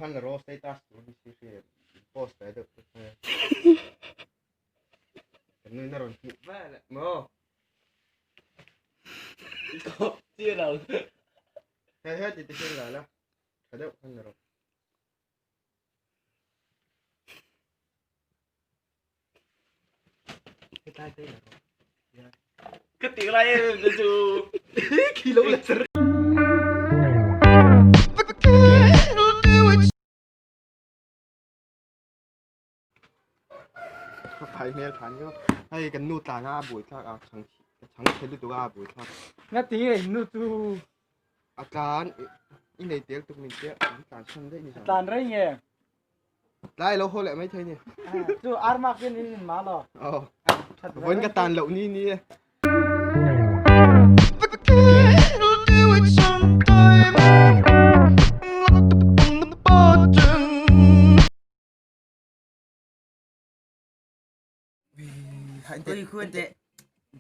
khan la rawh status tur hi si hriat post ve deuh te kha kan nuin a rawn hmuh vel eh maw Chian ang. He he ti te hian la la tha deuh khan la rawh. Hetlai te la rawh. Ka tih lai em em te chu. Khi lo la char. Ka phai hmel than yo. Hei kan nu tlan a buai thlak a chang chang chhe lutuk a buai thlak. Nga ti nge nu chu. A tlan i nei tel tuk min tia an tlan san daih ni. Tlan rei nge. Tlai lo haw leh mai thei ni. Chu armak in in ma lo. Oh. Vawiin ka tan loh ni ni e. Ui khuan te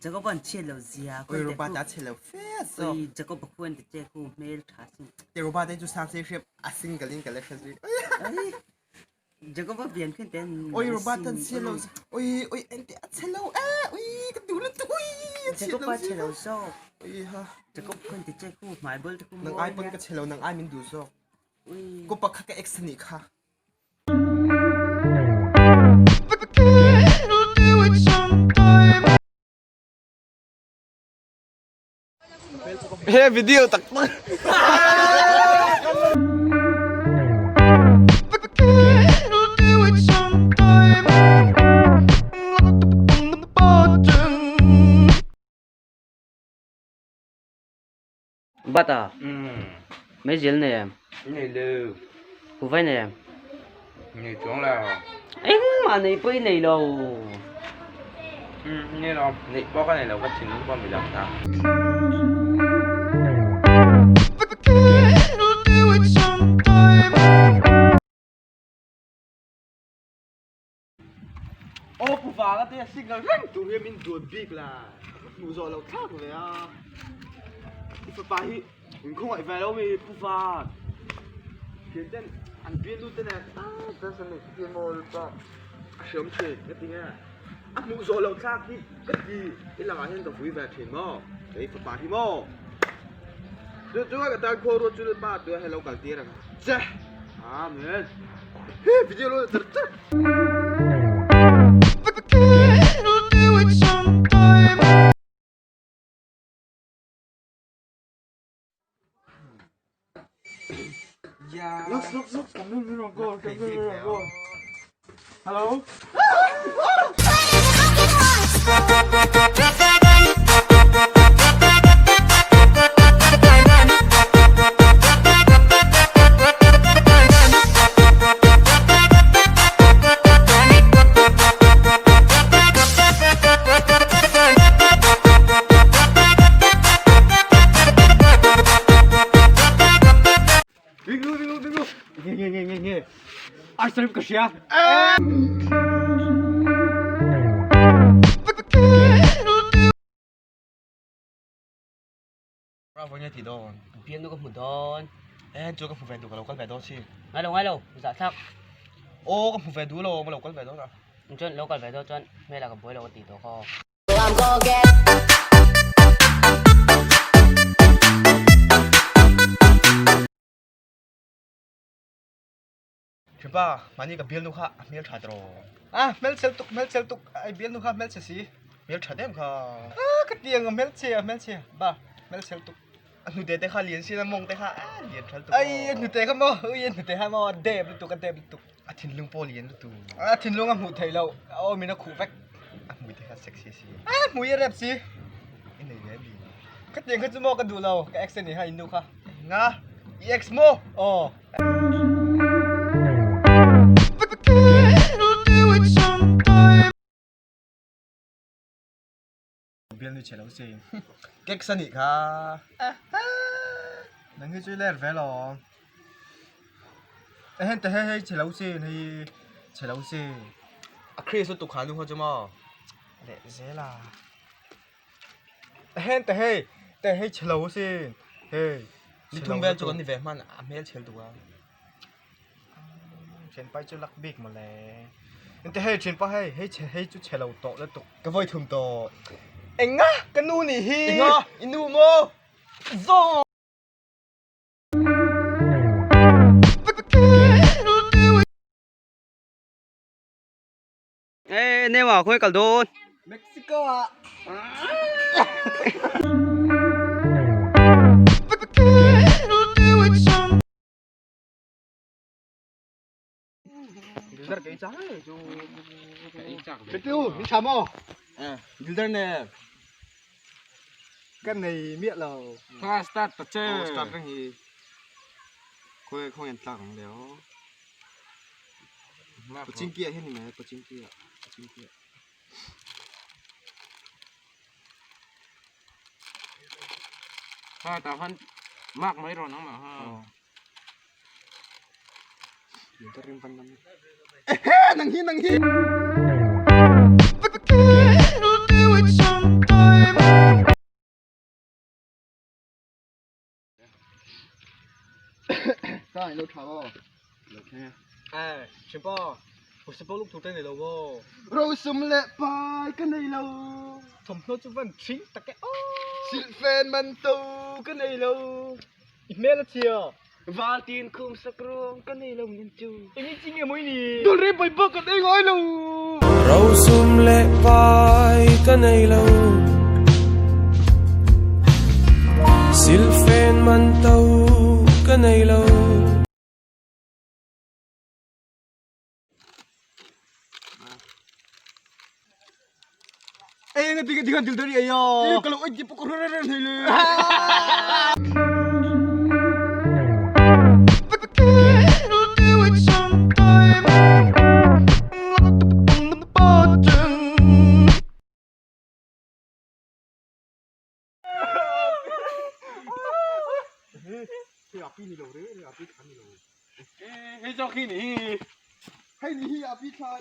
Jacob an chhe lo zia Ui Roba ta chhe lo fe so. Ui Jacob khuan te che khu hmel tha sin. Te Roba te chu sang se hriam a single in ka le hre zui. Jacob a bian khuan te Ui Roba tan chhe lo ui ui en te a chhe lo e ui ka du lu tu ui Jacob a chhe lo so. Ui ha. Jacob khuan te che khu hmai bol te khu Nang ai pon ka chhe lo nang ai min du zo. Ui. Ko pakha ka ex ni kha. He video tak tak. Bata. Meizial nei em? Nei lo. Huvai nei em? Nei chuang lo. Engmah nei pawh i nei lo. Nei lo. Neih pawh ka nei lo ka thinlung pawh mi dang ta. Aw pu vanga te signal reng tur hian min duat bik la ka hmuh zawh loh thlak ve a i fapa hi min khawngaih ve lo mi pu van thian ten an bial lut te nen a johnson nei te maw pa a hreawm thin ka ti nge a hmuh zawh loh thlak hi ka ti i langah hian ka vui ve thin maw kei fapa hi maw chu chu ka tan khual ruat chu pa tua he lo kal tir ang che amen he video lo char char. Looks looks looks kan nun min rawn call kan nun min rawn call. Hello. Bingo bingo bingo. Nge nge nge nge nge. Arsenal ka hria. Bravo nia ti dawn. Bian nu ka hmu dawn. Eh chu ka hmu ve duh ka lo kal ve dawn si. Ngai lo ngai lo zah thlak. Aw ka hmu ve duh lo ka lo kal ve dawn a. Chuan lo kal ve dawn chuan hmel ah ka buai lo ka tih tawh kha aw. Thianpa mahni ka bialnu kha a hmel tha tawh a hmel chhe lutuk hmel chhe lutuk ai bialnu kha hmel chhe si hmel tha em kha a ka ti ang a hmel chhe a hmel chhe ba hmel chhe lutuk a hnute te kha lian sin a mawng te kha a lian tha lutuk Ai a hnute kha maw ui a hnute kha maw a dep lutuk a dep lutuk a thinlung pawh lian lutuk a thinlung a hmuh theih loh a awmin a khuh vek a hmui te kha sexy si a hmui a rep si i nei ve mi ka tiang kha chu maw ka duh lo ka ex a ni kha in nu kha nga i ex maw aw Bialnu chhe lo sin. Kek sa nih kha. Nang hi chu i ler ve lo. Ehen te hei hei chhe lo sin hei chhe lo sin. A Chris lutuk kha nu kha chu maw. Leh zel a. Ehen te hei te hei chhe lo sin hei. Ni thum vel chu kan ni ve hman a hmel chhel tuk a. Thianpai chu lak bik mawle. Engte hei thianpa hei hei chhe hei chu chhe lo tawh lutuk. Ka vawi thum tawh. Enga ka nu nih hi. Enga i nu maw? Zawng. Ê nêu à khuê kal dawn. Mexico ah. Gildar ka ichak e chu. Petiu min tha maw? Gildar nen. Ka nei miah lo. Kha start ta che. Oh start reng hi. Khawi khawi an tlak ang le aw. Pachingkia hian ni mai pachingkia pachingkia. Kha ta han mark mai rawh nangmah ha. Nang hi nang hi. Sao anh lâu thảo không? Lâu thế. À, chuyện po. Ủa sao lúc thủ tên này lâu vô. Râu sum lệ pai cái này lâu. Thầm nó chú vẫn chính ta cái ô. Xin phen man tu cái này lâu. Mẹ là chiều. Val tin khum sak ruang cái này lâu nhân chu. Anh ấy chính nghe mối nì. Tôi rê bài bơ cái này ngói lâu. Râu sum lệ pai ka nei lo Sil fen man tau ka nei lo Ê, nghe tiếng tiếng tiếng tiếng ayo. Kalau anh chỉ có rê rê này le. Hei cho khi ni. Hay ni hi api thlan.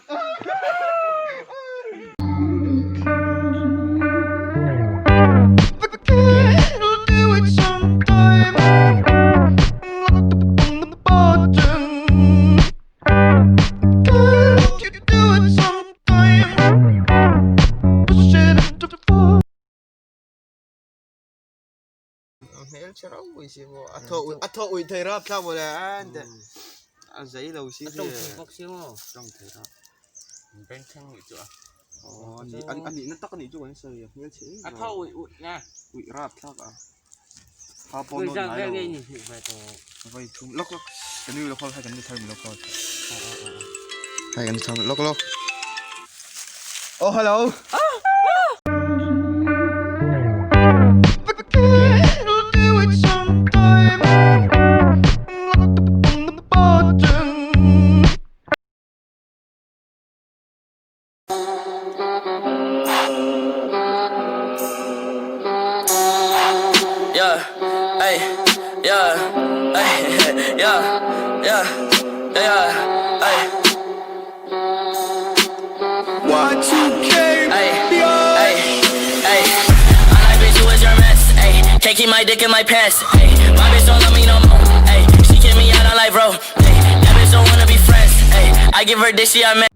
Hel chero ui si bo a tho ui a tho ui thei rap thla bo le an te a zai lo si Tông thùng bọc siêu không? Tong thei rap Ben thang ui chu. Oh ni an an ni na tak ni chu kan sei hmel che A tho ui ui nha. Ui rap thlak a ha pon Người non ra ngai ghê lo ghê nhỉ về tổ. vai thum lok lok kan ni lo khol hai kan ni thar mi lo khol hai kan thar lok lok. Oh hello. Yeah, ay, yeah, ay, yeah, yeah, yeah, ay. Y2K Ay, ay, ay. I like bitch, you is your mess. Ay, can't keep my dick in my pants. Ay, my bitch don't love me no more. Ay, she kick me out on life, bro. Ay, that bitch don't wanna be friends. Ay, I give her dick, she a man.